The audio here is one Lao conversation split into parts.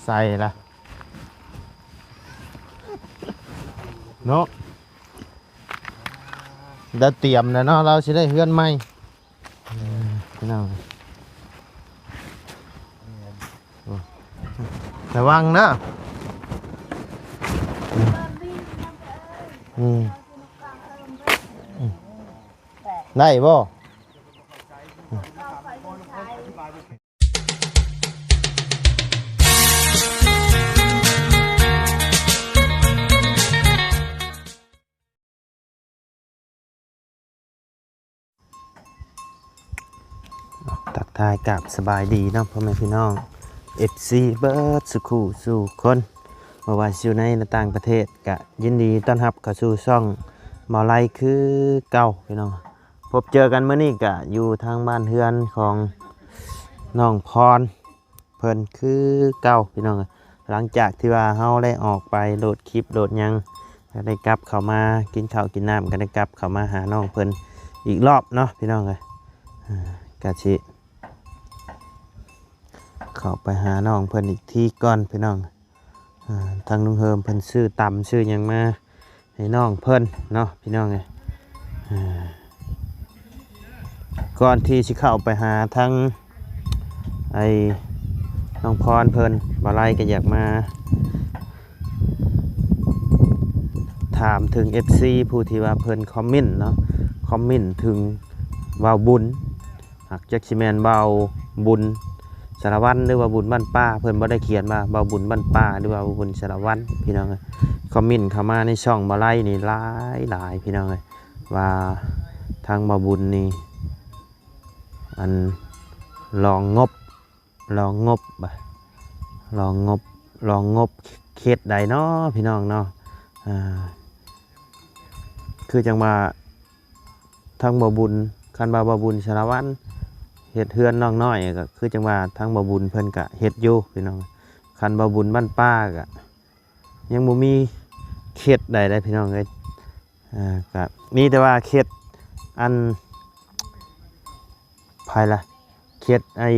ໃສ່ລະເນາະ ແລ້ວຕຽມແລ້ວເນາະ ລາວຊິໄດ້ເຮືອນໃໝ່ ເອີ ພີ່ນ້ອງ ລະວັງເດີ ອືມ ອືມ ໄດ້ບໍ່? ທັກທາຍກາບສະບາຍດີເນາະ ພໍ່ແມ່ພີ່ນ້ອງ ເອັຟຊີ ເບິດສູ່ຄູ່ສູ່ຄົນ ບໍ່ວ່າຊິຢູ່ໃນ ແລະ ຕ່າງປະເທດ ກະຍິນດີຕ້ອນຮັບເຂົ້າສູ່ຊ່ອງເບົາໄລຄືເກົ່າ ພີ່ນ້ອງ. ພົບເຈີກັນມື້ນີ້ກະຢູ່ທາງບ້ານເຮືອນຂອງນ້ອງພອນເພິ່ນຄືເກົ່າ ພີ່ນ້ອງເອີຍ. ຫຼັງຈາກທີ່ວ່າເຮົາໄດ້ອອກໄປໂຫຼດຄລິບໂຫຼດຫຍັງ ກະໄດ້ກັບເຂົ້າມາກິນເຂົ້າກິນນ້ຳ ກະໄດ້ກັບເຂົ້າມາຫານ້ອງເພິ່ນອີກລອບເນາະ ພີ່ນ້ອງເອີຍ. ອາ ກະຊິເຂົ້າໄປຫານ້ອງເພິ່ນອີກທີກ່ອນ ພີ່ນ້ອງ. ອາ ທາງລຸງເຮີມເພິ່ນຊື້ຕຳຊື້ຫຍັງມາໃຫ້ນ້ອງເພິ່ນເນາະ ພີ່ນ້ອງເອີຍ. ອາ ກ່ອນທີ່ຊິເຂົ້າໄປຫາທາງ ໄອ້ ນ້ອງພອນເພິ່ນ ບ່າວໄລກໍຢາກມາຖາມເຖິງ ເອັຟຊີ ຜູ້ທີ່ວ່າເພິ່ນຄອມເມັນເນາະ ຄອມເມັນເຖິງບ່າວບຸນ ຫາກຈັກຊິແມ່ນບ່າວບຸນສາລະວັນ ຫຼືວ່າບຸນບ້ານປ່າ ເພິ່ນບໍ່ໄດ້ຂຽນວ່າບ່າວບຸນບ້ານປ່າ ຫຼືວ່າບ່າວບຸນສາລະວັນ ພີ່ນ້ອງເອີຍ. ຄອມເມັນເຂົ້າມາໃນຊ່ອງບ່າວໄລນີ້ຫຼາຍໆ ພີ່ນ້ອງເອີຍ ວ່າທາງບ່າວບຸນນີ້ ອັນ ລອງງົບ ລອງງົບ ລອງງົບ ລອງງົບເຂດໃດເນາະ ພີ່ນ້ອງເນາະ. ອາ ຄືຈັ່ງວ່າທາງບ່າວບຸນ ຄັນວ່າບ່າວບຸນສາລະວັນເຮັດເຮືອນນ້ອງນ້ອຍ ກໍຄືຈັ່ງວ່າທາງບ່າວບຸນເພິ່ນກະເຮັດຢູ່ ພີ່ນ້ອງ. ຄັນບ່າວບຸນບ້ານປ່າກະຍັງບໍ່ມີເຂດໃດເດ້ ພີ່ນ້ອງເອີຍ. ອາ ກະມີແຕ່ວ່າເຂດ ອັນ ໃຜລະ ເຂດ ໄອ້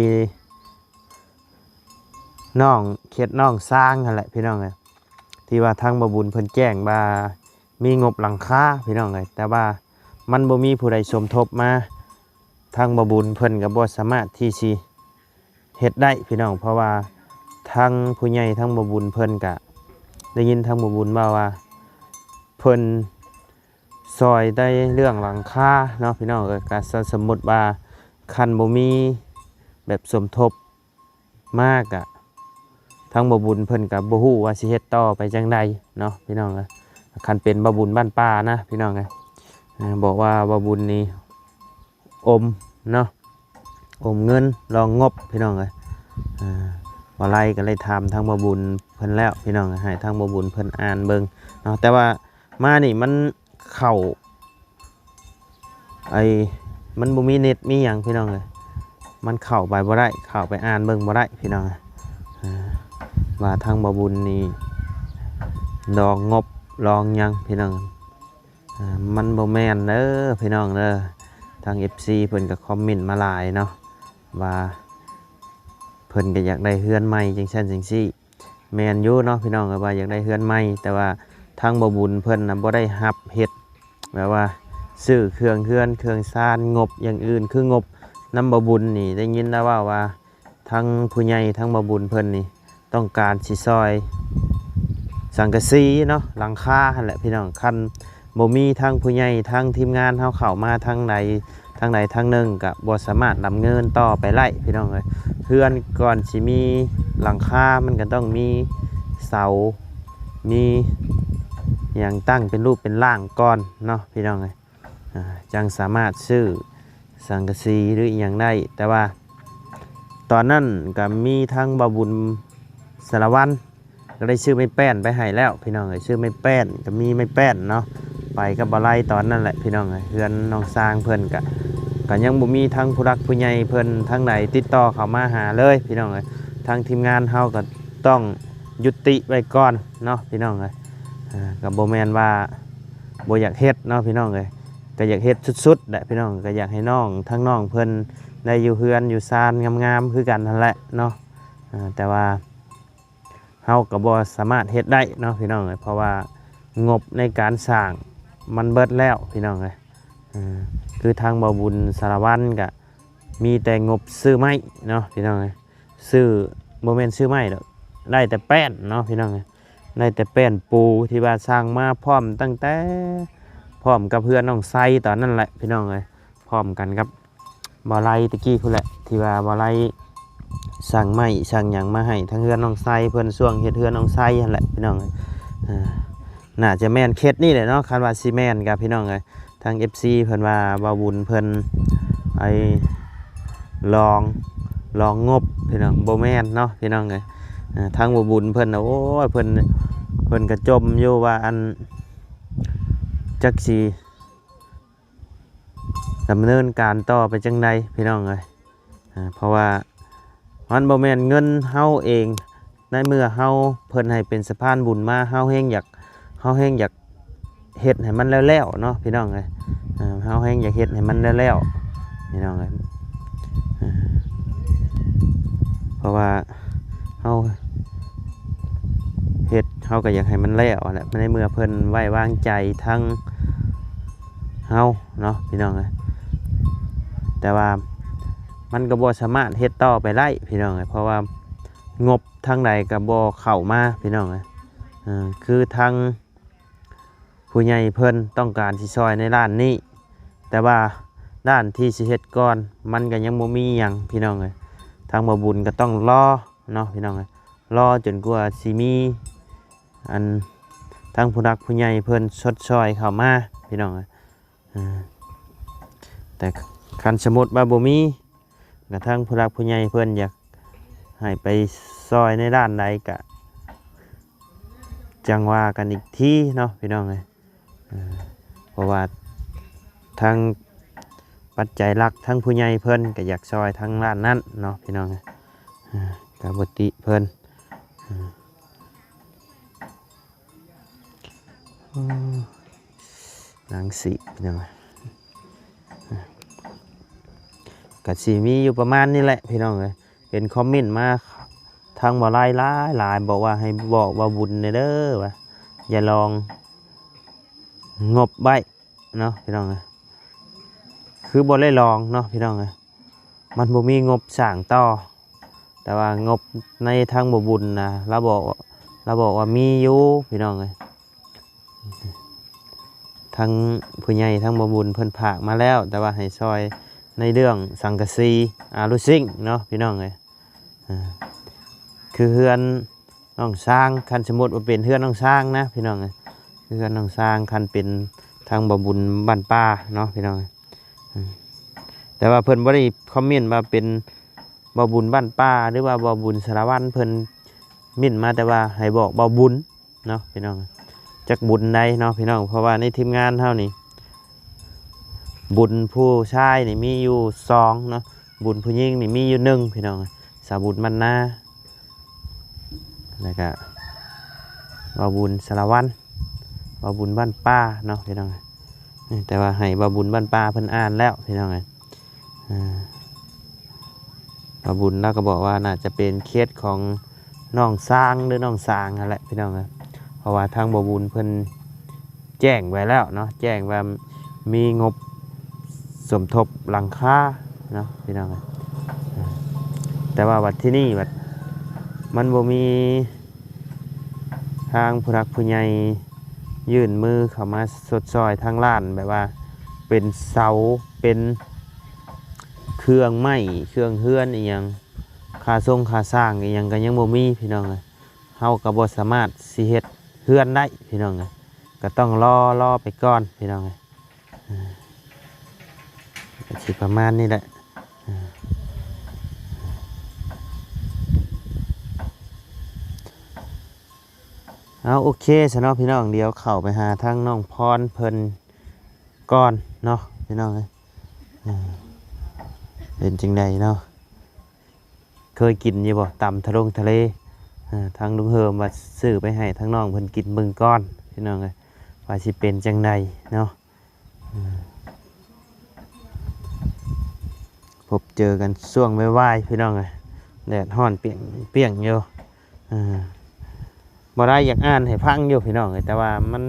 ນ້ອງ ເຂດນ້ອງຊ້າງຫັ້ນແຫຼະ ພີ່ນ້ອງເອີຍ. ທີ່ວ່າທາງບ່າວບຸນເພິ່ນແຈ້ງວ່າມີງົບຫຼັງຄາ ພີ່ນ້ອງເອີຍ ແຕ່ວ່າມັນບໍ່ມີຜູ້ໃດສົມທົບມາ ທາງບ່າວບຸນເພິ່ນກໍບໍ່ສາມາດທີ່ຊິເຮັດໄດ້ ພີ່ນ້ອງ. ເພາະວ່າທາງຜູ້ໃຫຍ່ ທາງບ່າວບຸນເພິ່ນກະ ໄດ້ຍິນທາງບ່າວບຸນເວົ້າວ່າ ເພິ່ນຊ່ອຍໄດ້ເລື່ອງຫຼັງຄາເນາະ ພີ່ນ້ອງເອີຍ. ກໍສະ ສົມມຸດວ່າຄັນບໍ່ມີແບບສົມທົບມາ ກະທາງບ່າວບຸນເພິ່ນກະບໍ່ຮູ້ວ່າຊິເຮັດຕໍ່ໄປຈັ່ງໃດເນາະ ພີ່ນ້ອງເອີຍ. ຄັນເປັນບ່າວບຸນບ້ານປ່ານະ ພີ່ນ້ອງເອີຍ ອາ ບອກວ່າບ່າວບຸນນີ້ ອົມເນາະ ອົມເງິນລອງງົບ ພີ່ນ້ອງເອີຍ. ອາ ບ່າວໄລກໍໄດ້ຖາມທາງບ່າວບຸນເພິ່ນແລ້ວ ພີ່ນ້ອງເອີຍ ໃຫ້ທາງບ່າວບຸນເພິ່ນອ່ານເບິ່ງເນາະ. ແຕ່ວ່າມານີ້ມັນເຂົ້າ ໄອ້ ມັນບໍ່ມີເນັດມີຫຍັງ ພີ່ນ້ອງເອີຍ ມັນເຂົ້າໄປບໍ່ໄດ້ ເຂົ້າໄປອ່ານເບິ່ງບໍ່ໄດ້ ພີ່ນ້ອງເອີຍ. ອາ ວ່າທາງບ່າວບຸນນີ້ລອງງົບລອງຫຍັງ ພີ່ນ້ອງ ອາ ມັນບໍ່ແມ່ນເດີ ພີ່ນ້ອງເດີ. ທາງ ເອັຟຊີ ເພິ່ນກໍຄອມເມັນມາຫຼາຍເນາະ ວ່າເພິ່ນກໍຢາກໄດ້ເຮືອນໃໝ່ຈັ່ງຊັ້ນຈັ່ງຊີ້. ແມ່ນຢູ່ເນາະ ພີ່ນ້ອງເອີຍ ວ່າຢາກໄດ້ເຮືອນໃໝ່ ແຕ່ວ່າທາງບ່າວບຸນເພິ່ນນະບໍ່ໄດ້ຮັບເຮັດ ແບບວ່າຊື້ເຄື່ອງເຮືອນເຄື່ອງຊານ ງົບຢ່າງອື່ນ ຄືງົບນຳບ່າວບຸນນີ້ ໄດ້ຍິນລາວເວົ້າວ່າ ທາງຜູ້ໃຫຍ່ທາງບ່າວບຸນເພິ່ນນີ້ຕ້ອງການຊິຊ່ອຍສັງກະສີເນາະ ຫຼັງຄາຫັ້ນແຫຼະ ພີ່ນ້ອງ. ຄັນບໍ່ມີທາງຜູ້ໃຫຍ່ ທາງທີມງານເຮົາເຂົ້າມາທາງໃດ ທາງໃດທາງໜຶ່ງ ກະບໍ່ສາມາດດຳເນີນຕໍ່ໄປໄດ້ ພີ່ນ້ອງເອີຍ. ເຮືອນກ່ອນຊິມີຫຼັງຄາ ມັນກະຕ້ອງມີເສົາ ມີຫຍັງຕັ້ງເປັນຮູບເປັນຮ່າງກ່ອນເນາະ ພີ່ນ້ອງເອີຍ. ອາ ຈັ່ງສາມາດຊື້ສັງກະສີ ຫຼື ອີ່ຫຍັງໄດ້. ແຕ່ວ່າຕອນນັ້ນກະມີທັງບ່າວບຸນສາລະວັນ ກໍໄດ້ຊື້ໄມ້ແປ້ນໄປໃຫ້ແລ້ວ ພີ່ນ້ອງເອີຍ. ຊື້ໄມ້ແປ້ນ ກໍມີໄມ້ແປ້ນເນາະ ໄປກັບບ່າວໄລຕອນນັ້ນແຫຼະ ພີ່ນ້ອງເອີຍ. ເຮືອນນ້ອງຊ້າງເພິ່ນກະ ກະຍັງບໍ່ມີທັງຜູ້ຫຼັກຜູ້ໃຫຍ່ເພິ່ນທາງໃດຕິດຕໍ່ເຂົ້າມາຫາເລີຍ ພີ່ນ້ອງເອີຍ. ທາງທີມງານເຮົາກໍຕ້ອງຍຸຕິໄວ້ກ່ອນເນາະ ພີ່ນ້ອງເອີຍ. ອາ ກໍບໍ່ແມ່ນວ່າບໍ່ຢາກເຮັດເນາະ ພີ່ນ້ອງເອີຍ. ກໍຢາກເຮັດສຸດໆແຫຼະ ພີ່ນ້ອງ. ກໍຢາກໃຫ້ນ້ອງ ທັງນ້ອງເພິ່ນໄດ້ຢູ່ເຮືອນຢູ່ຊານງາມໆຄືກັນຫັ້ນແຫຼະເນາະ. ອາ ແຕ່ວ່າ ເຮົາກໍບໍ່ສາມາດເຮັດໄດ້ເນາະພີ່ນ້ອງເອີຍ ເພາະວ່າງົບໃນການສ້າງມັນເບິດແລ້ວພີ່ນ້ອງເອີຍ. ເອີ ຄືທາງບ່າວບຸນສາລະວັນກະມີແຕ່ງົບຊື້ໄມ້ເນາະພີ່ນ້ອງເອີຍ ຊື້ ບໍ່ແມ່ນຊື້ໄມ້ດອກ ໄດ້ແຕ່ແປ້ນເນາະພີ່ນ້ອງເອີຍ ໄດ້ແຕ່ແປ້ນປູທີ່ວ່າສ້າງມາພ້ອມຕັ້ງແຕ່ ພ້ອມກັບເຮືອນນ້ອງໄຊຕອນນັ້ນແຫຼະພີ່ນ້ອງເອີຍ ພ້ອມກັນກັບ ບໍ່ໄລຕະກີ້ພຸ້ນແຫຼະ ທີ່ວ່າບໍ່ໄລສັ່ງໄມ້ສັ່ງຫຍັງມາໃຫ້ທາງເຮືອນນ້ອງໄຊເພິ່ນ ຊ່ວງເຮັດເຮືອນນ້ອງໄຊຫັ້ນແຫຼະພີ່ນ້ອງເອີຍ. ອ່າ ໜ້າຈະແມ່ນເຂດນີ້ແຫຼະເນາະ ຄັນວ່າຊິແມ່ນກະພີ່ນ້ອງເອີຍ ທາງເອັຟຊີເພິ່ນວ່າບ່າວບຸນເພິ່ນໄອ້ລອງ ລອງງົບພີ່ນ້ອງ ບໍ່ແມ່ນເນາະພີ່ນ້ອງເອີຍ. ອ່າ ທາງບ່າວບຸນເພິ່ນນະ ໂອ້ຍ ເພິ່ນ ເພິ່ນກະຈົ່ມຢູ່ວ່າ ອັນ ຈັກຊິ ດຳເນີນການຕໍ່ໄປຈັ່ງໃດພີ່ນ້ອງເອີຍ. ອ່າ ເພາະວ່າມັນບໍ່ແມ່ນເງິນເຮົາເອງ ໃນເມື່ອເຮົາ ເພິ່ນໃຫ້ເປັນສະພານບຸນມາ ເຮົາແຮ່ງຢາກ ເຮົາແຮ່ງຢາກເຮັດໃຫ້ມັນແລ້ວໆເນາະພີ່ນ້ອງເອີຍ. ເຮົາແຮ່ງຢາກເຮັດໃຫ້ມັນແລ້ວໆພີ່ນ້ອງເອີຍ. ເພາະວ່າເຮົາເຮັດ ເຮົາກໍຢາກໃຫ້ມັນແລ້ວແຫຼະ ໃນເມື່ອເພິ່ນໄວ້ວາງໃຈທາງ ເຮົາເນາະພີ່ນ້ອງເອີຍ. ແຕ່ວ່າມັນກໍບໍ່ສາມາດເຮັດຕໍ່ໄປໄດ້ພີ່ນ້ອງເອີຍ ເພາະວ່າງົບທາງໃດກໍບໍ່ເຂົ້າມາພີ່ນ້ອງເອີຍ. ເອີ ຄືທາງຜູ້ໃຫຍ່ເພິ່ນຕ້ອງການຊິຊ່ອຍໃນດ້ານນີ້ ແຕ່ວ່າດ້ານທີ່ຊິເຮັດກ່ອນ ມັນກໍຍັງບໍ່ມີຫຍັງພີ່ນ້ອງເອີຍ. ທາງບ່າວບຸນກໍຕ້ອງລໍເນາະພີ່ນ້ອງເອີຍ ລໍຈົນກວ່າຊິມີ ອັນ ທາງຜູ້ຫຼັກຜູ້ໃຫຍ່ເພິ່ນຊົດຊ່ອຍເຂົ້າມາພີ່ນ້ອງເອີຍ. ເອີ ແຕ່ຄັນສົມມຸດວ່າບໍ່ມີ ກະທາງຜູ້ຫຼັກຜູ້ໃຫຍ່ເພິ່ນຢາກໃຫ້ໄປຊ່ອຍໃນດ້ານໃດ ກະຈັ່ງວ່າກັນອີກທີເນາະພີ່ນ້ອງເອີຍ. ເອີ ເພາະວ່າທາງປັດໄຈຫຼັກ ທາງຜູ້ໃຫຍ່ເພິ່ນກະຢາກຊ່ອຍທາງດ້ານນັ້ນເນາະພີ່ນ້ອງເອີຍ. ເອີ ກະບໍ່ຕິເພິ່ນ ເອີ ໂອ້ ນາງສີພີ່ນ້ອງ ກະຊິມີຢູ່ປະມານນີ້ແຫຼະພີ່ນ້ອງເອີຍ. ເຫັນຄອມເມັນມາທາງບໍ່ໄລຫຼາຍໆ ບອກວ່າໃຫ້ບອກບ່າວບຸນແດ່ເດີ ວ່າຢ່າລອງງົບໄວ້ເນາະພີ່ນ້ອງເອີຍ. ຄືບໍ່ໄດ້ລອງເນາະພີ່ນ້ອງເອີຍ ມັນບໍ່ມີງົບສ້າງຕໍ່. ແຕ່ວ່າງົບໃນທາງບ່າວບຸນນະ ລາວບອກ ລາວບອກວ່າມີຢູ່ພີ່ນ້ອງເອີຍ. ທາງຜູ້ໃຫຍ່ທາງບ່າວບຸນເພິ່ນຝາກມາແລ້ວ ແຕ່ວ່າໃຫ້ຊ່ອຍໃນເລື່ອງສັງກະສີ ອາລູຊິງເນາະພີ່ນ້ອງເອີຍ. ເອີ ຄືເຮືອນນ້ອງຊ້າງ ຄັນສົມມຸດວ່າເປັນເຮືອນນ້ອງຊ້າງນະພີ່ນ້ອງເອີຍ ຄືເຮືອນນ້ອງຊ້າງ ຄັນເປັນທາງບ່າວບຸນບ້ານປ່າເນາະພີ່ນ້ອງເອີຍ. ອືມ ແຕ່ວ່າເພິ່ນບໍ່ໄດ້ຄອມເມັນວ່າເປັນບ່າວບຸນບ້ານປ່າ ຫຼືວ່າບ່າວບຸນສາລະວັນ ເພິ່ນເມັນມາແຕ່ວ່າໃຫ້ບອກບ່າວບຸນເນາະພີ່ນ້ອງ. ຈັກບຸນໃດເນາະພີ່ນ້ອງ ເພາະວ່າໃນທີມງານເຮົານີ້ ບຸນຜູ້ຊາຍນີ້ມີຢູ່ສອງເນາະ ບຸນຜູ້ຍິງນີ້ມີຢູ່ໜຶ່ງພີ່ນ້ອງ ສາວບຸນບ້ານນາ ແລ້ວກະບ່າວບຸນສາລະວັນ ບ່າວບຸນບ້ານປ່າເນາະພີ່ນ້ອງ. ແຕ່ວ່າໃຫ້ບ່າວບຸນບ້ານປ່າເພິ່ນອ່ານແລ້ວພີ່ນ້ອງເອີຍ. ອ່າ ບ່າວບຸນລາວກໍບອກວ່າໜ້າຈະເປັນເຂດຂອງນ້ອງຊ້າງ ຫຼື ນ້ອງສາງຫັ້ນແຫຼະພີ່ນ້ອງເອີຍ. ເພາະວ່າທາງບ່າວບຸນເພິ່ນແຈ້ງໄວ້ແລ້ວເນາະ ແຈ້ງວ່າມີງົບສົມທົບຫຼັງຄາເນາະພີ່ນ້ອງເອີຍ. ແຕ່ວ່າບັດທີນີ້ບັດມັນບໍ່ມີ ທາງຜູ້ຫຼັກຜູ້ໃຫຍ່ຍື່ນມືເຂົ້າມາຊົດຊ່ອຍທາງລ້ານ ແບບວ່າເປັນເສົາ ເປັນເຄື່ອງໄມ້ເຄື່ອງເຮືອນອີ່ຫຍັງ ຄ່າຊົງຄ່າສ້າງອີ່ຫຍັງກໍຍັງບໍ່ມີພີ່ນ້ອງເອີຍ. ເຮົາກໍບໍ່ສາມາດຊິເຮັດເຮືອນໄດ້ພີ່ນ້ອງເອີຍ ກໍຕ້ອງລໍ ລໍໄປກ່ອນພີ່ນ້ອງເອີຍ. ອ່າ ກໍຊິປະມານນີ້ແຫຼະ. ອ່າ ເອົາ ໂອເຄຊະເນາະພີ່ນ້ອງ ດຽວເຂົ້າໄປຫາທາງນ້ອງພອນເພິ່ນກ່ອນເນາະພີ່ນ້ອງເອີຍ. ອ່າ ເປັນຈັ່ງໃດເນາະ? ເຄີຍກິນຢູ່ບໍ່ ຕຳທະລົງທະເລ? ເອີ ທາງລຸງເຮີມວ່າຊື້ໄປໃຫ້ທາງນ້ອງເພິ່ນກິນເບິ່ງກ່ອນພີ່ນ້ອງເອີຍ ວ່າຊິເປັນຈັ່ງໃດເນາະ. ເອີ ພົບເຈີກັນຊ່ວງວາຍໆ ພີ່ນ້ອງເອີຍ ແດດຮ້ອນປ່ຽງໆ ຢູ່. ເອີ ບໍ່ໄດ້ ຢາກອ່ານໃຫ້ຟັງຢູ່ພີ່ນ້ອງເອີຍ ແຕ່ວ່າມັນ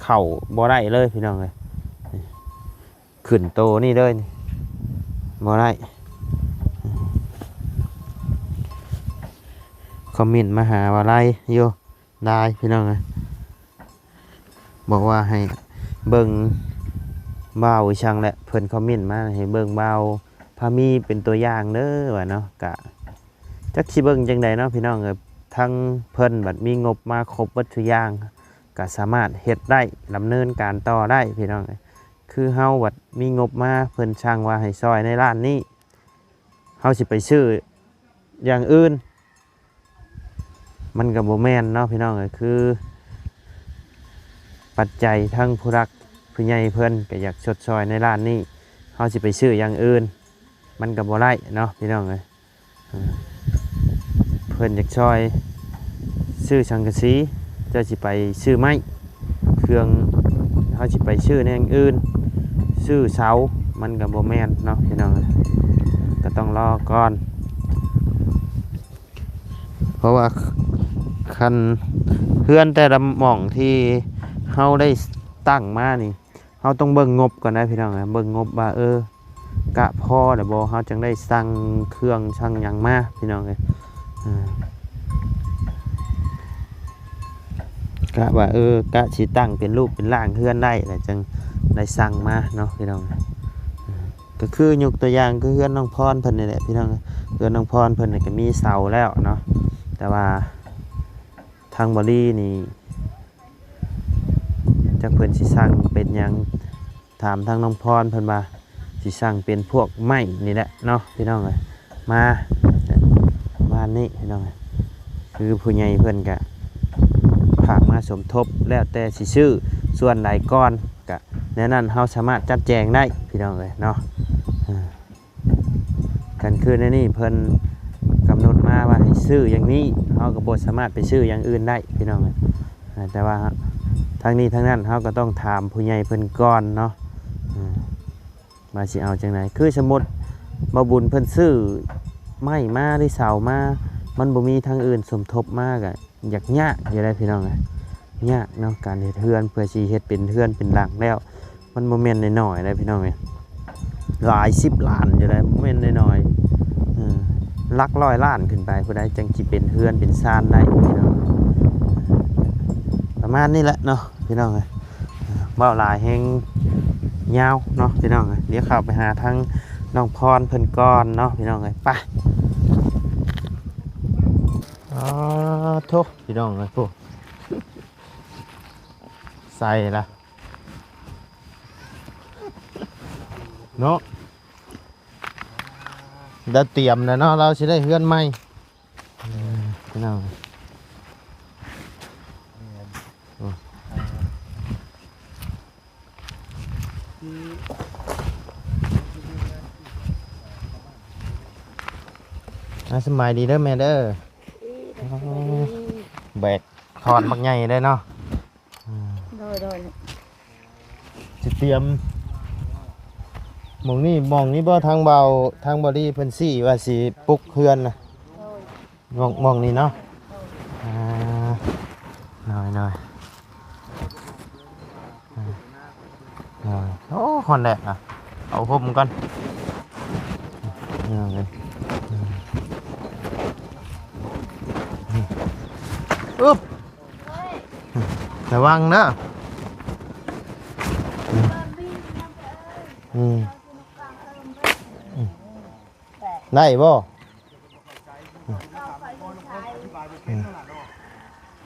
ເຂົ້າບໍ່ໄດ້ເລີຍພີ່ນ້ອງເອີຍ ຂຶ້ນໂຕນີ້ເລີຍນີ້ ບໍ່ໄດ້. ຄອມເມັນມາຫາວ່າໄລຢູ່ ຫຼາຍພີ່ນ້ອງເອີຍ ບອກວ່າໃຫ້ເບິ່ງບ່າວອີ່ຫຍັງແຫຼະ ເພິ່ນຄອມເມັນມາໃຫ້ເບິ່ງບ່າວພາມີເປັນຕົວຢ່າງເດີວ່າເນາະ ກະຈັກຊິເບິ່ງຈັ່ງໃດເນາະພີ່ນ້ອງເອີຍ ທັງເພິ່ນບັດມີງົບມາຄົບເບິດທຸກຢ່າງ ກະສາມາດເຮັດໄດ້ ດຳເນີນການຕໍ່ໄດ້ພີ່ນ້ອງເອີຍ ຄືເຮົາບັດມີງົບມາ ເພິ່ນສັ່ງວ່າໃຫ້ຊ່ອຍໃນດ້ານນີ້ ເຮົາຊິໄປຊື້ຢ່າງອື່ນ ມັນກໍບໍ່ແມ່ນເນາະພີ່ນ້ອງເອີຍ ຄືປັດໄຈທາງຜູ້ຫຼັກຜູ້ໃຫຍ່ເພິ່ນກໍຢາກຊົດຊ່ອຍໃນດ້ານນີ້ ເຮົາຊິໄປຊື້ຢ່າງອື່ນ ມັນກໍບໍ່ໄດ້ເນາະພີ່ນ້ອງເອີຍ ເອີ ເພິ່ນຢາກຊ່ອຍຊື້ສັງກະສີ ເຈົ້າຊິໄປຊື້ໄມ້ ເຄື່ອງ ເຮົາຊິໄປຊື້ແນວອື່ນ ຊື້ເສົາ ມັນກໍບໍ່ແມ່ນເນາະພີ່ນ້ອງເອີຍ ກໍຕ້ອງລໍກ່ອນ ເພາະວ່າຄັນເຮືອນແຕ່ລະໝ່ອງທີ່ເຮົາໄດ້ຕັ້ງມານີ້ ເຮົາຕ້ອງເບິ່ງງົບກ່ອນນະພີ່ນ້ອງເອີຍ ເບິ່ງງົບວ່າ ເອີ ກະພໍແລ້ວບໍ່ ເຮົາຈັ່ງໄດ້ສັ່ງເຄື່ອງສັ່ງຫຍັງມາພີ່ນ້ອງເອີຍ ເອີ ກະວ່າ ເອີ ກະຊິຕັ້ງເປັນຮູບເປັນຮ່າງເຮືອນໄດ້ ແລ້ວຈັ່ງໄດ້ສັ່ງມາເນາະພີ່ນ້ອງເອີຍ ກໍຄືຍົກຕົວຢ່າງຄືເຮືອນນ້ອງພອນເພິ່ນນີ້ແຫຼະພີ່ນ້ອງເອີຍ ເຮືອນນ້ອງພອນເພິ່ນນີ້ກໍມີເສົາແລ້ວເນາະ ແຕ່ວ່າທາງບໍ່ລີນີ້ ຈັກເພິ່ນຊິສັ່ງເປັນຫຍັງ ຖາມທາງນ້ອງພອນເພິ່ນວ່າຊິສັ່ງເປັນພວກໄມ້ນີ້ແຫຼະເນາະພີ່ນ້ອງເອີຍ ມາປະມານນີ້ພີ່ນ້ອງເອີຍ ຄືຜູ້ໃຫຍ່ເພິ່ນກະຝາກມາສົມທົບ ແລ້ວແຕ່ຊິຊື້ສ່ວນໃດກ່ອນ ກະແນວນັ້ນເຮົາສາມາດຈັດແຈງໄດ້ພີ່ນ້ອງເອີຍເນາະ ເອີ ຄັນຄືໃນນີ້ເພິ່ນກຳນົດມາວ່າໃຫ້ຊື້ຢ່າງນີ້ ເຮົາກໍບໍ່ສາມາດໄປຊື້ຢ່າງອື່ນໄດ້ພີ່ນ້ອງເອີຍ ແຕ່ວ່າທັງນີ້ທັງນັ້ນເຮົາກໍຕ້ອງຖາມຜູ້ໃຫຍ່ເພິ່ນກ່ອນເນາະ ວ່າຊິເອົາຈັ່ງໃດ ຄືສົມມຸດບ່າວບຸນເພິ່ນຊື້ໄມ້ມາ ຫຼື ເສົາມາ ມັນບໍ່ມີທາງອື່ນສົມທົບມາ ກໍຍາກຍາກຢູ່ໄດ໋ພີ່ນ້ອງເອີຍ ຍາກເນາະ ການເຮັດເຮືອນ ເພື່ອຊິເຮັດເປັນເຮືອນເປັນຫຼັງແລ້ວ ມັນບໍ່ແມ່ນນ້ອຍໆເດ້ພີ່ນ້ອງເອີຍ ຫຼາຍສິບລ້ານຢູ່ໄດ໋ ບໍ່ແມ່ນນ້ອຍໆ ເອີ ຫຼັກຮ້ອຍລ້ານຂຶ້ນໄປ ຜູ້ໃດຈັ່ງຊິເປັນເຮືອນເປັນຊານໄດ້ພີ່ນ້ອງ ປະມານນີ້ແຫຼະເນາະພີ່ນ້ອງເອີຍ ເວົ້າຫຼາຍແຮງຍາວເນາະພີ່ນ້ອງເອີຍ ດຽວເຂົ້າໄປຫາທາງນ້ອງພອນເພິ່ນກ່ອນເນາະພີ່ນ້ອງເອີຍ ໄປ ອໍ ໂທ້ ພີ່ນ້ອງເອີຍ ໂອ້ ໃສ່ລະເນາະ ລາວຕຽມແລ້ວເນາະ ລາວຊິໄດ້ເຮືອນໃໝ່ ອືມ ພີ່ນ້ອງ ອ່າ ສະບາຍດີເດີແມ່ເດີ ແບກຄ້ອນບັກໃຫຍ່ເດ້ເນາະ ອືມ ໂດຍໆ ຊິຕຽມ ໝ່ອງນີ້ ໝ່ອງນີ້ບໍ່ ທາງເບົາ ທາງບໍລີເພິ່ນຊີ້ວ່າຊິປຸກເຮືອນນະ ໂດຍ ໝ່ອງ ໝ່ອງນີ້ເນາະ ໂດຍ ອ່າ ໂດຍໆ ອ່າ ໂອ້ ຮ້ອນແດດ ອ່ະ ເອົາຫົ່ມກ່ອນ ອຶບ ລະວັງເດີ ອືມ ອືມ ໄດ້ບໍ່? ອືມ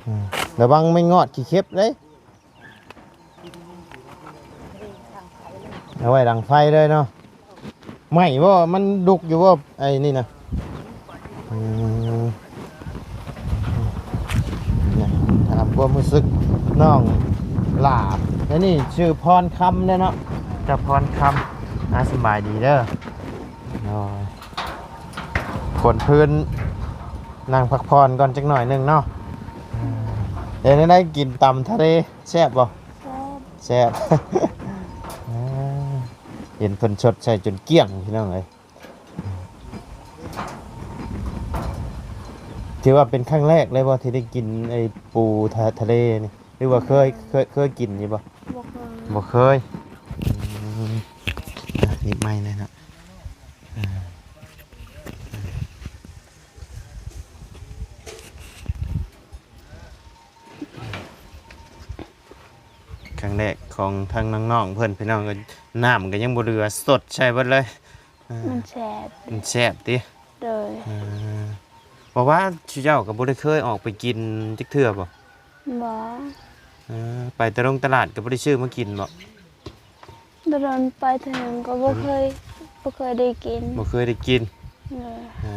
ອືມ ລະວັງແມງງອດຂີ້ເຂັບເດ້ ເອົາໄວ້ດັງໄຟເລີຍເນາະ ໄໝ້ບໍ່? ມັນດຸກຢູ່ບໍ່? ໄອ້ນີ້ນະ ອືມ ຖາມຄວາມຮູ້ສຶກນ້ອງຫຼ້າ ແລ້ວນີ້ຊື່ພອນຄຳເດ້ເນາະ ເຈົ້າພອນຄຳ ອ່າ ສະບາຍດີເດີ ໂອ້ຍ ຂົນພື້ນ ນັ່ງພັກຜ່ອນກ່ອນຈັກໜ້ອຍໜຶ່ງເນາະ ເອີ ເປັນແນວໃດ ກິນຕຳທະເລແຊບບໍ່? ແຊບ ແຊບ ເອີ ເຫັນເພິ່ນຊົດໃສ່ຈົນກ້ຽງ ພີ່ນ້ອງເອີຍ. ຖືວ່າເປັນຄັ້ງແລກເລີຍບໍ່ ທີ່ໄດ້ກິນໄອ້ປູທະ ທະເລນີ້ ຫຼືວ່າເຄີຍ ເຄີຍ ເຄີຍກິນຢູ່ບໍ່? ບໍ່ເຄີຍ ບໍ່ເຄີຍ. ອືມ ອ່ະ ນີ້ໄມ້ແລ້ວເນາະ. ຄັ້ງແລກຂອງທາງນ້ອງໆເພິ່ນ ພີ່ນ້ອງເອີຍ. ນ້ຳກໍຍັງບໍ່ເຫຼືອ ສົດໃສ່ເບິດເລີຍ. ເອີ ມັນແຊບ ມັນແຊບຕິ? ໂດຍ. ເອີ ບໍ່ວ່າ ຊຸເຈົ້າກໍບໍ່ໄດ້ເຄີຍອອກໄປກິນຈັກເທື່ອບໍ່? ບໍ່. ເອີ ໄປແຕ່ລົງຕະຫຼາດກໍບໍ່ໄດ້ຊື້ມາກິນບໍ່? ໂດນໆໄປເທື່ອໜຶ່ງກໍບໍ່ເຄີຍ ບໍ່ເຄີຍໄດ້ກິນ ບໍ່ເຄີຍໄດ້ກິນ. ເອີ ເອີ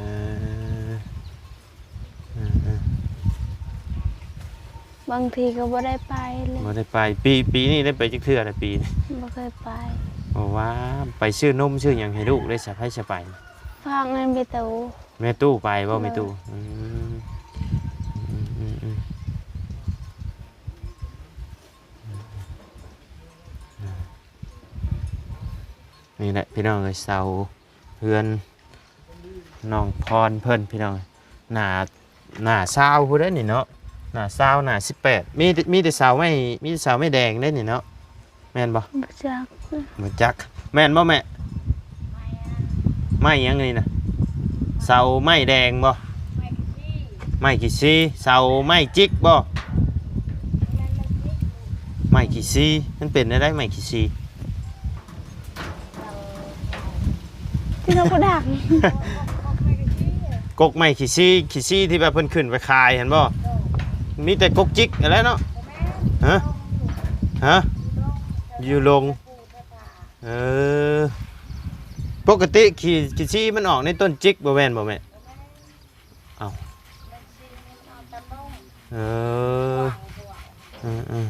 ເອີ ເອີ ບາງທີກໍບໍ່ໄດ້ໄປເລີຍ ບໍ່ໄດ້ໄປ. ປີ ປີນີ້ໄດ້ໄປຈັກເທື່ອລະ ປີນີ້? ບໍ່ເຄີຍໄປ. ບໍ່ວ່າ ໄປຊື້ນົມຊື້ຫຍັງໃຫ້ລູກໄດ້ສະ ໃຜສະໄປ? ຝາກເງິນແມ່ຕູ້ ແມ່ຕູ້ໄປບໍ່? ແມ່ຕູ້ ເອີ ອືມ ອືມ ອືມ ອືມ. ນີ້ແຫຼະພີ່ນ້ອງເອີຍ ເສົາເຮືອນນ້ອງພອນເພິ່ນ ພີ່ນ້ອງ. ໜ້າ ໜ້າຊາວພຸ້ນເດ້ນີ້ເນາະ ໜ້າຊາວ ໜ້າສິບແປດ. ມີ ມີແຕ່ເສົາໄມ້ ມີແຕ່ເສົາໄມ້ແດງເດ້ນີ້ເນາະ ແມ່ນບໍ່? ບໍ່ຈັກ ບໍ່ຈັກ. ແມ່ນບໍ່ແມ່? ໄມ້ຫຍັງນີ້ນະ? ເສົາໄມ້ແດງບໍ່? ໄມ້ຂີ້ຊີ. ເສົາໄມ້ຈິກບໍ່? ໄມ້ຂີ້ຊີ. ມັນເປັນແນວໃດໄມ້ຂີ້ຊີ? ທີ່ເຮົາບໍ່ດັງ ກົກໄມ້ຂີ້ຊີ ຂີ້ຊີທີ່ວ່າເພິ່ນຂຶ້ນໄປຂາຍຫັ້ນບໍ່? ມີແຕ່ກົກຈິກຫັ້ນແຫຼະເນາະ. ຮະ? ຮະ? ຢູ່ລົງ. ເອີ ປົກກະຕິຂີ້ ຂີ້ຊີມັນອອກໃນຕົ້ນຈິກບໍ່ແມ່ນບໍ່ແມ່? ເອົ້າ ເອີ ເອີ ເອີ ເອີ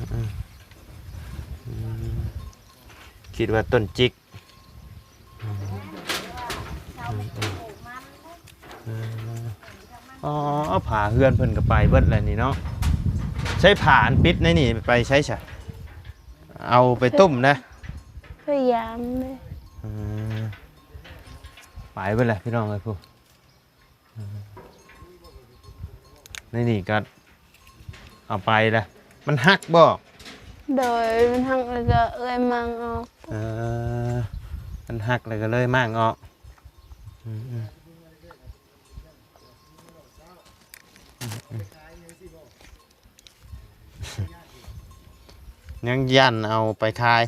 ເອີ ອືມ ຄິດວ່າຕົ້ນຈິກ. ອືມ ເອີ ອໍ ຜ້າເຮືອນເພິ່ນກໍໄປເບິດແລ້ວນີ້ເນາະ. ໃຊ້ຜ້າອັນປິດໃນນີ້ໄປໃສຊະ? ເອົາໄປຕຸ້ມນະ ພະຍາຍາມເລີຍ. ເອີ ໄປເບິດແລ້ວພີ່ນ້ອງເອີຍ ຜູ້ ໃນນີ້ກໍເອົາໄປລະ. ມັນຫັກບໍ່? ໂດຍ ມັນຫັກແລ້ວກໍເອື້ອຍມ້າງອອກ. ເອີ ມັນຫັກແລ້ວກໍເລີຍມ້າງອອກ. ອືມ ອືມ ອືມ ອືມ. ຍັງຢ້ານເອົາໄປຂາຍ.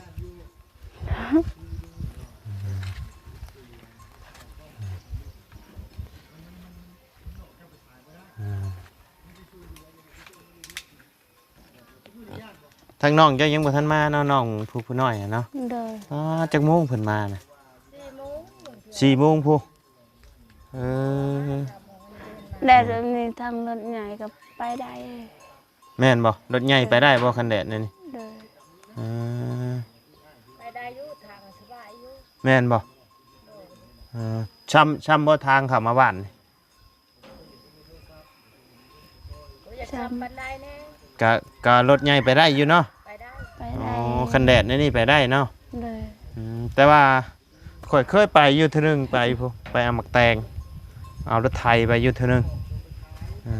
ທາງນ້ອງເຈົ້າຍັງບໍ່ທັນມາເນາະ ນ້ອງຜູ້ ຜູ້ນ້ອຍຫັ້ນເນາະ. ໂດຍ. ອໍ ຈັກໂມງເພິ່ນມານະ? ສີ່ໂມງ ສີ່ໂມງພຸ້ນ. ເອີ ແດດແບບນີ້ທາງລົດໃຫຍ່ກໍໄປໄດ້. ແມ່ນບໍ່? ລົດໃຫຍ່ໄປໄດ້ບໍ່ ຄັນແດດແນວນີ້? ໂດຍ. ເອີ ໄປໄດ້ຢູ່ ທາງສະບາຍຢູ່. ແມ່ນບໍ່? ໂດຍ. ເອີ ຊ່ຳ ຊ່ຳບໍ່ທາງເຂົ້າມາບ້ານນີ້? ບໍ່ຢາກຊ່ຳປານໃດແນ່. ກະ ກະລົດໃຫຍ່ໄປໄດ້ຢູ່ເນາະ? ໄປໄດ້. ໄປໄດ້. ອໍ ຄັນແດດແນວນີ້ໄປໄດ້ເນາະ? ໂດຍ. ອືມ ແຕ່ວ່າ ຂ້ອຍເຄີຍໄປຢູ່ເທື່ອໜຶ່ງ ໄປພຸ້ນ ໄປເອົາໝາກແຕງ ເອົາລົດໄຖໄປຢູ່ເທື່ອໜຶ່ງ. ເອີ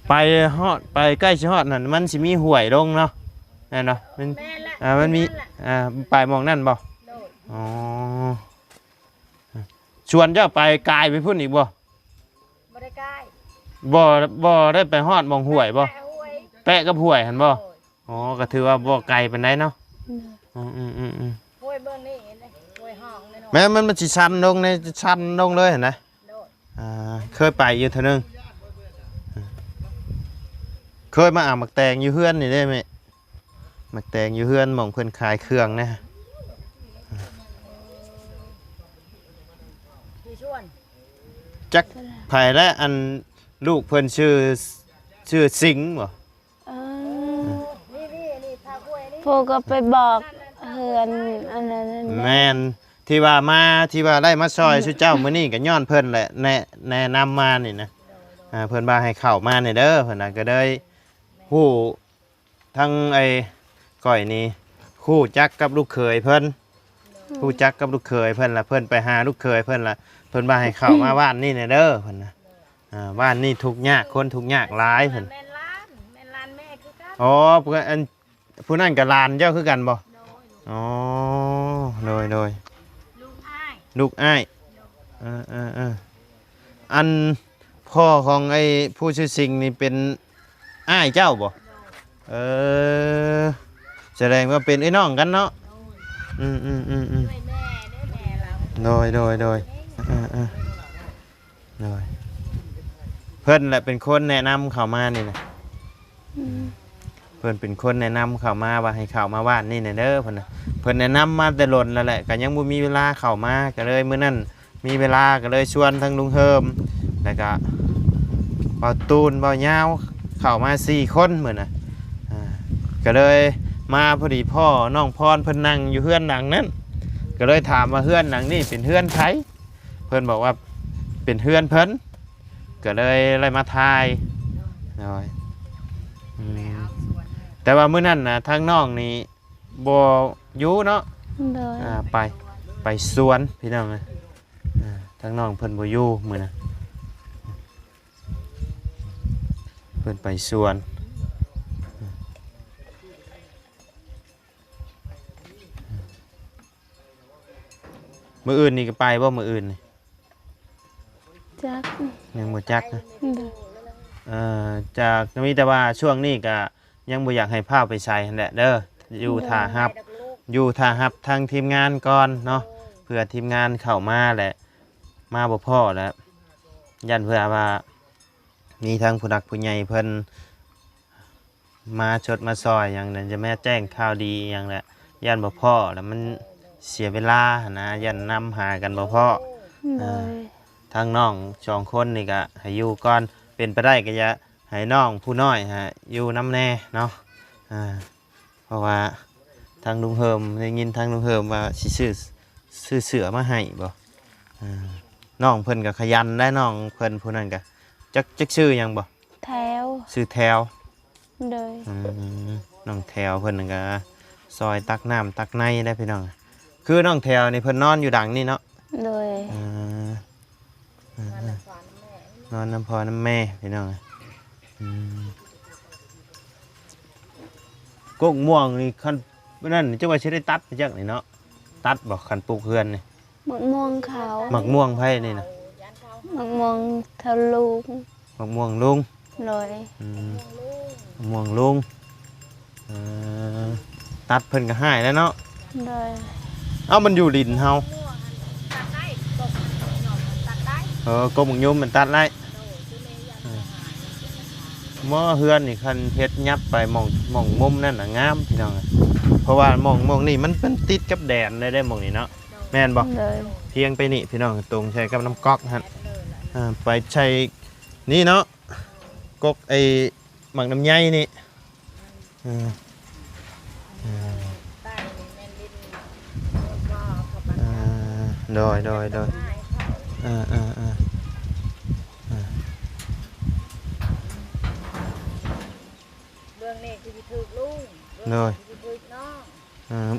ໄປຮອດ ໄປໃກ້ຊິຮອດນັ້ນ ມັນຊິມີຫ້ວຍລົງເນາະ ແມ່ນບໍ່? ມັນ ແມ່ນລະ ອ່າ ມັນມີ ແມ່ນລະ ອ່າ ໄປໝ່ອງນັ້ນບໍ່? ໂດຍ. ອໍ ຊວນເຈົ້າໄປກາຍໄປພຸ້ນອີກບໍ່? ບໍ່ໄດ້ກາຍ. ບໍ່ ບໍ່ໄດ້ໄປຮອດໝ່ອງຫ້ວຍບໍ່? ແປະຫ້ວຍ ແປະກັບຫ້ວຍຫັ້ນບໍ່? ໂດຍ. ອໍ ກໍຖືວ່າບໍ່ໄກປານໃດເນາະ. ໂດຍ. ອືມໆໆໆ. ຫ້ວຍເບື້ອງນີ້ເຫັນເດ້ ຫ້ວຍຫ້ອງນ້ອຍໆ. ແມ່ນ ມັນ ມັນຊິຊັນລົງ ໃນຊັນລົງເລີຍຫັ້ນນະ. ໂດຍ. ອ່າ ເຄີຍໄປຢູ່ເທື່ອໜຶ່ງ ເຄີຍມາເອົາໝາກແຕງຢູ່ເຮືອນນີ້ເດ້ແມ່. ໝາກແຕງຢູ່ເຮືອນ ໝ່ອງເພິ່ນຂາຍເຄື່ອງນະ. ມີຊວນ ຈັກໃຜແລະ ອັນລູກເພິ່ນຊື່ ຊື່ສິງບໍ່? ເອີ ນີ້ ນີ້ ນີ້ ພາຫ້ວຍນີ້ ຜູ້ກໍໄປບອກເຮືອນອັນນັ້ນ ແມ່ນ ທີ່ວ່າມາ ທີ່ວ່າໄດ້ມາຊ່ອຍ ອືມ ຊຸເຈົ້າມື້ນີ້ກໍຍ້ອນເພິ່ນແຫຼະ ແນະ ແນະນຳມານີ້ນະ. ອ່າ ເພິ່ນວ່າໃຫ້ເຂົ້າມານີ້ເດີ ເພິ່ນນະ ກໍເລີຍຮູ້ ທັງໄອ້ຂ້ອຍນີ້ຮູ້ຈັກກັບລູກເຂີຍເພິ່ນ ອືມ ຮູ້ຈັກກັບລູກເຂີຍເພິ່ນລະ ເພິ່ນໄປຫາລູກເຂີຍເພິ່ນລະ ເພິ່ນວ່າໃຫ້ເຂົ້າມາບ້ານນີ້ແດ່ເດີ ເພິ່ນນະ. ອ່າ ບ້ານນີ້ທຸກຍາກ ຄົນທຸກຍາກຫຼາຍເພິ່ນ. ແມ່ນຫຼານ ແມ່ນຫຼານແມ່ຄືກັນ. ອໍ ເພິ່ນ ອັນ ຜູ້ນັ້ນກໍຫຼານເຈົ້າຄືກັນບໍ່? ໂດຍ. ອໍ ໂດຍ ໂດຍ. ລູກອ້າຍ ລູກອ້າຍ. ເອີໆໆ ອັນ ພໍ່ຂອງໄອ້ຜູ້ຊື່ສິງນີ້ເປັນອ້າຍເຈົ້າບໍ່? ໂດຍ. ເອີ ສະແດງວ່າເປັນເອື້ອຍນ້ອງກັນເນາະ. ໂດຍ. ອືມໆໆໆ ເອື້ອຍແມ່ເດ້ ແມ່ລາວ. ໂດຍ ໂດຍ ໂດຍ. ເອີໆໆ ໂດຍ. ເພິ່ນແຫຼະເປັນຄົນແນະນຳເຂົ້າມານີ້ນະ. ອືມ ເພິ່ນເປັນຄົນແນະນຳເຂົ້າມາວ່າໃຫ້ເຂົ້າມາບ້ານນີ້ແດ່ເດີ ເພິ່ນນະ. ເພິ່ນແນະນຳມາແຕ່ດົນແລ້ວແຫຼະ ກໍຍັງບໍ່ມີເວລາເຂົ້າມາ ກໍເລີຍມື້ນັ້ນມີເວລາ ກໍເລີຍຊວນທັງລຸງເຮີມ ແລ້ວກໍເບົາຕູນ ເບົາຍາວ ເຂົ້າມາສີ່ຄົນມື້ນະ. ອ່າ ກໍເລີຍມາພໍດີພໍ້ນ້ອງພອນເພິ່ນນັ່ງຢູ່ເຮືອນຫຼັງນັ້ນ ກໍເລີຍຖາມວ່າເຮືອນຫຼັງນີ້ເປັນເຮືອນໃຜ? ເພິ່ນບອກວ່າເປັນເຮືອນເພິ່ນ ກໍເລີຍໄດ້ມາຖ່າຍ. ໂດຍ. ອືມ ແຕ່ວ່າມື້ນັ້ນນະ ທາງນ້ອງນີ້ບໍ່ຢູ່ເນາະ. ໂດຍ. ອ່າ ໄປ ໄປສວນພີ່ນ້ອງເອີຍ. ອ່າ ທາງນ້ອງເພິ່ນບໍ່ຢູ່ມື້ນັ້ນ ເພິ່ນໄປສວນ. ມື້ອື່ນນີ້ກໍໄປບໍ່? ມື້ອື່ນນີ້ ຈັກ ຍັງບໍ່ຈັກນະ. ໂດຍ. ເອີ ຈາກ ມີແຕ່ວ່າຊ່ວງນີ້ກະຍັງບໍ່ຢາກໃຫ້ພາໄປໃສຫັ້ນແຫຼະເດີ ຢູ່ ໂດຍ ຖ້າຮັບ ຢູ່ຖ້າຮັບທາງທີມງານກ່ອນເນາະ ເພື່ອທີມງານເຂົ້າມາແຫຼະ ມາບໍ່ພໍ້ແລ້ວ ຢ້ານເພື່ອວ່າມີທາງຜູ້ຫຼັກຜູ້ໃຫຍ່ເພິ່ນ ມາຊົດມາຊ່ອຍຫຍັງແຫຼະ ຈະມາແຈ້ງຂ່າວດີຫຍັງແຫຼະ ຢ້ານບໍ່ພໍ້ແລ້ວມັນເສຍເວລາຫັ້ນນະ ຢ້ານນຳຫາກັນບໍ່ພໍ້. ໂດຍ. ອ່າ ທາງນ້ອງສອງຄົນນີ້ກະໃຫ້ຢູ່ກ່ອນ ເປັນໄປໄດ້ກະຢ່າໃຫ້ນ້ອງຜູ້ນ້ອຍຫາຢູ່ນຳແດ່ເນາະ. ອ່າ ເພາະວ່າທາງລຸງເຮີມ ໄດ້ຍິນທາງລຸງເຮີມວ່າຊິຊື້ ຊື້ເສື້ອມາໃຫ້ບໍ່? ອ່າ ນ້ອງເພິ່ນກະຂະຫຍັນໄດ໋ ນ້ອງເພິ່ນຜູ້ນັ້ນກະ ຈັກ ຈັກຊື່ຫຍັງບໍ່? ແຖວ ຊື່ແຖວ. ໂດຍ. ອືມ ນ້ອງແຖວເພິ່ນກະຊ່ອຍຕັກນ້ຳຕັກໃນໄດ໋ພີ່ນ້ອງ. ຄືນ້ອງແຖວນີ້ເພິ່ນນອນຢູ່ຫຼັງນີ້ເນາະ. ໂດຍ. ອ່າ ອ່າ ນອນນຳພໍ່ນຳແມ່ພີ່ນ້ອງ. ອືມ ກົກມ່ວງນີ້ຄັນນັ້ນ ຈັ່ງວ່າຊິໄດ້ຕັດຈັກນີ້ເນາະ. ຕັດບໍ່ ຄັນປູກເຮືອນນີ້? ໝາກມ່ວງເຂົາ. ໝາກມ່ວງໃຜນີ້ນະ? ໝາກມ່ວງເຖົ້າລຸງ. ໝາກມ່ວງລຸງ. ໂດຍ. ອືມ ໝາກມ່ວງລຸງ. ເອີ ຕັດເພິ່ນກໍຮ້າຍແລ້ວເນາະ. ໂດຍ. ເອົ້າ ມັນຢູ່ດິນເຮົາ. ເອີ ກົກໝາກຍົມມັນຕັດໄດ້. ເອີ ໝໍເຮືອນນີ້ ຄັນເຮັດຫຍັບໄປໝ່ອງ ໝ່ອງມຸມນັ້ນນະງາມພີ່ນ້ອງ. ເພາະວ່າໝ່ອງ ໝ່ອງນີ້ມັນ ມັນຕິດກັບແດນເລີຍເດ້ ໝ່ອງນີ້ເນາະ. ແມ່ນບໍ່? ໂດຍ. ພຽງໄປນີ້ພີ່ນ້ອງ ຕົງໃສ່ກັບນ້ຳກັອກຫັ້ນ. ເອີ ໄປໃສ່ນີ້ເນາະ ກົກໄອ້ໝາກລຳໄຍນີ້. ເອີ ເອີ ໂດຍ ໂດຍ ໂດຍ. ເອີ ເອີ ເອີ ເອີ ເບື້ອງນີ້ຄືຊິຖືກລຸງ ໂດຍ ຄືຊິຖືກນ້ອງ. ອ່າ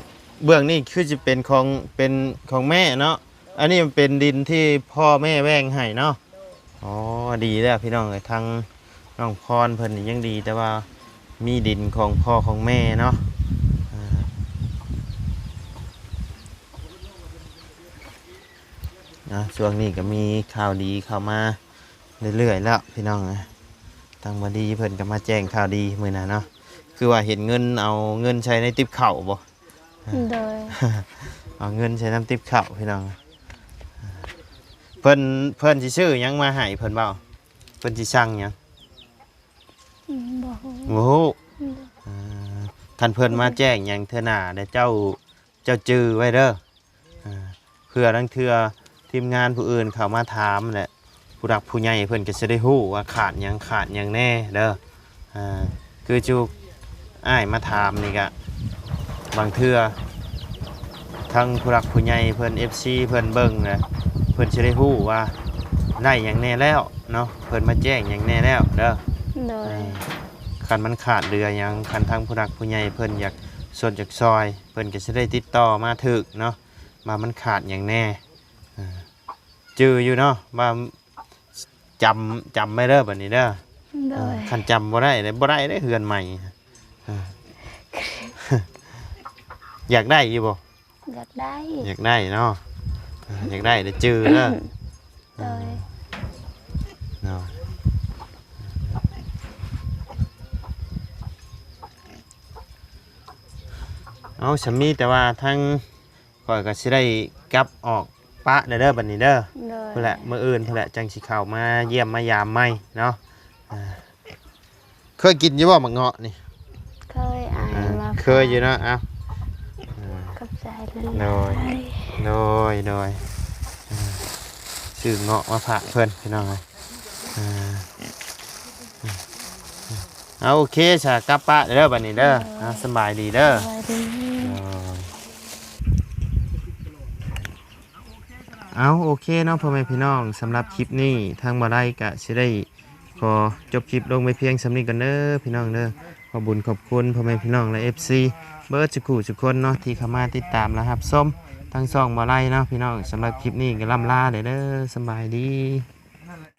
ເບື້ອງນີ້ຄືຊິເປັນຂອງ ເປັນຂອງແມ່ເນາະ. ອັນນີ້ມັນເປັນດິນທີ່ພໍ່ແມ່ແບ່ງໃຫ້ເນາະ. ໂດຍ. ອໍ ດີແລ້ວພີ່ນ້ອງເອີຍ ທາງນ້ອງພອນເພິ່ນນີ້ຍັງດີ ແຕ່ວ່າມີດິນຂອງພໍ່ຂອງແມ່ເນາະ. ອ່າ ອ່າ ຊ່ວງນີ້ກໍມີຂ່າວດີເຂົ້າມາເລື້ອຍໆແລ້ວພີ່ນ້ອງເອີຍ. ທາງບ່າວດີເພິ່ນກໍມາແຈ້ງຂ່າວດີມື້ນັ້ນເນາະ ຄືວ່າເຫັນເງິນ ເອົາເງິນໃສ່ໃນຕິບເຂົ້າບໍ່? ໂດຍ. ເອົາເງິນໃສ່ນຳຕິບເຂົ້າພີ່ນ້ອງ. ເພິ່ນ ເພິ່ນຊິຊື້ຫຍັງມາໃຫ້ ເພິ່ນເວົ້າ ເພິ່ນຊິສັ່ງຫຍັງ? ອືມ ບໍ່ຮູ້ ບໍ່ຮູ້. ໂດຍ. ອ່າ ຄັນເພິ່ນມາແຈ້ງຫຍັງເທື່ອໜ້າແລ້ວ ເຈົ້າ ເຈົ້າຈື່ໄວ້ເດີ. ອ່າ ເພື່ອລາງເທື່ອທີມງານຜູ້ອື່ນເຂົ້າມາຖາມແຫຼະ ຜູ້ຫຼັກຜູ້ໃຫຍ່ເພິ່ນກໍຊິໄດ້ຮູ້ວ່າຂາດຫຍັງ ຂາດຫຍັງແດ່ເດີ. ອ່າ ຄືຈຸອ້າຍມາຖາມນີ້ກະ ບາງເທື່ອທາງຜູ້ຫຼັກຜູ້ໃຫຍ່ເພິ່ນ ເອັຟຊີ ເພິ່ນເບິ່ງນະ ເພິ່ນຊິໄດ້ຮູ້ວ່າໄດ້ຫຍັງແດ່ແລ້ວເນາະ ເພິ່ນມາແຈ້ງຫຍັງແດ່ແລ້ວເດີ. ໂດຍ. ອ່າ ຄັນມັນຂາດເຫຼືອຫຍັງ ຄັນທາງຜູ້ຫຼັກຜູ້ໃຫຍ່ເພິ່ນຢາກຊົດຢາກຊ່ອຍ ເພິ່ນກໍຊິໄດ້ຕິດຕໍ່ມາຖືກເນາະ ວ່າມັນຂາດຫຍັງແດ່. ອ່າ ຈື່ຢູ່ເນາະ ວ່າຈຳ ຈຳໄວ້ເດີບັດນີ້ເດີ. ໂດຍ ເອີ ຄັນຈຳບໍ່ໄດ້ເດ້ ບໍ່ໄດ້ເດ້ເຮືອນໃໝ່. ເອີ ຢາກໄດ້ຢູ່ບໍ່? ຢາກໄດ້ ຢາກໄດ້ເນາະ. ເອີ ຢາກໄດ້ເດີ ຈື່ເດີ. ໂດຍ ເອີ ເນາະ. ເອົາ ສຳມີແຕ່ວ່າທາງ ຂ້ອຍກໍຊິໄດ້ກັບອອກປະແລ້ວເດີບັດນີ້ເດີ. ໂດຍ ພຸ້ນແຫຼະ ມື້ອື່ນພຸ້ນແຫຼະ ຈັ່ງຊິເຂົ້າມາຢ້ຽມມາຢາມໃໝ່ເນາະ. ອ່າ ເຄີຍກິນຢູ່ບໍ່ໝາກເງາະນີ້? ເຄີຍ ອ້າຍ ອ່າ ມາຝາກ ເຄີຍຢູ່ເນາະ. ເອົ້າ ອ່າ ຂອບໃຈຫຼາຍໆ. ໂດຍ ໂດຍ ໂດຍ. ອ່າ ຊື້ເງາະມາຝາກເພິ່ນ ພີ່ນ້ອງເອີຍ. ອ່າ ເອົາ ໂອເຄ ສາ ກັບປະເດີບັດນີ້ເດີ. ໂດຍ ເອົາ ສະບາຍດີເດີ. ສະບາຍດີ. ໂດຍ ເອົາ ໂອເຄເນາະ ພໍ່ແມ່ພີ່ນ້ອງ, ສຳລັບຄລິບນີ້ທາງບໍ່ໄດ້ກະຊິໄດ້ຂໍຈົບຄລິບລົງໄວ້ພຽງສ່ຳນີ້ກ່ອນເດີພີ່ນ້ອງເດີ. ຂໍບຸນຂອບຄຸນພໍ່ແມ່ພີ່ນ້ອງ ແລະ ເອັຟຊີ ເບິດສຸຂູສຸຄົນເນາະ ທີ່ເຂົ້າມາຕິດຕາມ ແລະ ຮັບຊົມທາງຊ່ອງບໍ່ໄດ້ເນາະພີ່ນ້ອງ. ສຳລັບຄລິບນີ້ກໍລ່ຳລາເດີ ສະບາຍດີ.